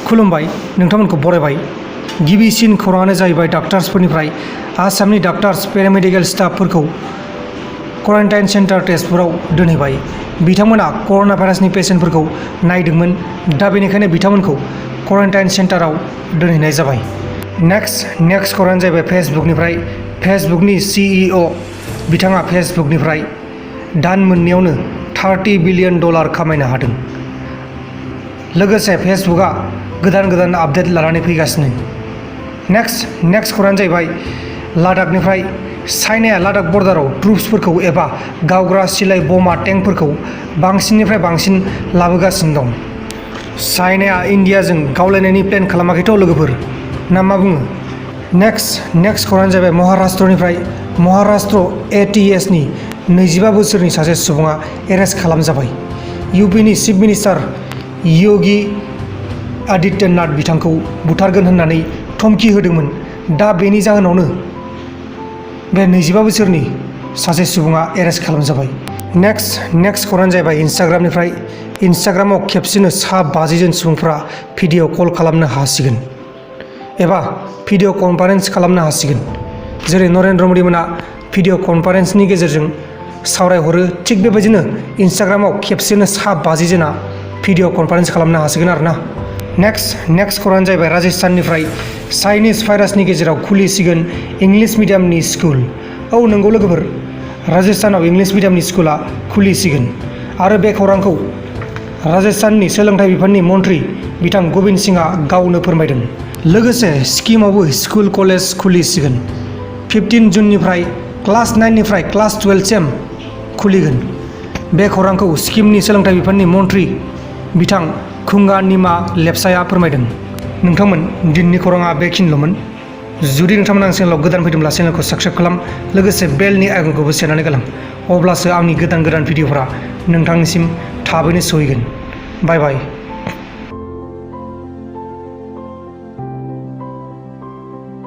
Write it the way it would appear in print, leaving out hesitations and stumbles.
खुलुमबाय नोंथांमोनखौ बरायबाय। गिबिसिन खौराङानो जाहैबाय डाक्टार्सफोरनिफ्राय आसामनि डाक्टार्स पेरामेडिकेल स्टाफफोरखौ क्वारेन्टाइन सेन्टार तेजपुराव दोनहैबाय। बिथांमोना कर'ना भाइरासनि पेसेन्टफोरखौ नायदोंमोन, दा बेनिखायनो बिथांमोनखौ क्वारेन्टाइन सेन्टाराव दोनहैनाय जाबाय। नेक्स्ट खौराङानो जाहैबाय फेसबुकनि CEO बिथाङा फेसबुकनिफ्राय दान मोननैयावनो $30 बिलियन खामायनो हादों। लोगोसे फेसबुकआ गोदान आपडेट लानानै फैगासिनो। नेक्स्ट खौराङानो जाहैबाय लादाखनिफ्राय चाइनाया लादाख बर्डाराव ट्रुप्सफोरखौ एबा गावग्रा सिलाइ बमा टेंकफोरखौ बांसिननिफ्राय बांसिन लाबोगासिनो दं। चाइनाया इन्डियाजों गावलायनायनि प्लेन खालामाखैथ' लोगोफोर, ना मा बुङो? नेक्स्ट खौराङानो जाहैबाय महाराष्ट्र ATSनि 25 बोसोरनि सासे सुबुङा arrest खालामजाबाय। UPनि chief minister Yogi Adityanath बिथांखौ बुथारगोन होननानै धमकी होदोंमोन। दा बेनि जाहोनावनो बे 25 बोसोरनि सासे सुबुङा एरेस्ट खालामजाबाय। नेक्स्ट खौराङानो जाहैबाय इन्स्टाग्रामाव खेबसेनो 50 जन सुबुंफोरा भिडिअ कल खालामनो हासिगोन एबा भिडिअ कनफारेन्स खालामनो हासिगोन। जेरै नरेन्द्र मदि मोना भिडिअ कनफारेन्सनि गेजेरजों सावरायहरो, थिग बेबायदिनो इन्स्टाग्रामाव खेबसेनो 50 जना भिडिअ कनफारेन्स खालामनो हासिगोन आरोना। नेक्स्ट खौराङानो जाहैबाय राजस्थाननिफ्राय चाइनिज भाइरासनि गेजेराव खुलिसिगोन इंलिश मिडियामनि स्कुल। औ नंगौ लोगोफोर, राजस्थानाव इंलिश मिडियामनि स्कुला खुलिसिगोन आरो बे खौरांखौ राजस्थाननि सोलोंथाइ बिफाननि मन्थ्रि बिथां गबिन्द सिंहआ गावनो फोरमायदों। लोगोसे सिक्किमावबो स्कुल कलेज खुलिसिगोन। 15 जुननिफ्राय क्लास 9निफ्राय क्लास 12सिम खुलिगोन। बे खौरांखौ सिक्किमनि सोलोंथाइ बिफाननि मन्थ्रि बिथां खुंगा निमा लेपचाया फोरमायदों। नोंथांमोन, दिनैनि खौराङा बेखिनिल'मोन। जुदि नोंथांमोना आं चेनेलाव गोदान फैदोंब्ला चेनेलखौ साबस्क्राइब खालाम, लोगोसे बेलनि आइकनखौबो सेरनानै गालां। अब्लासो आंनि गोदान भिडिअफोरा नोंथांनिसिम थाबैनो सहैगोन। बाय बाय।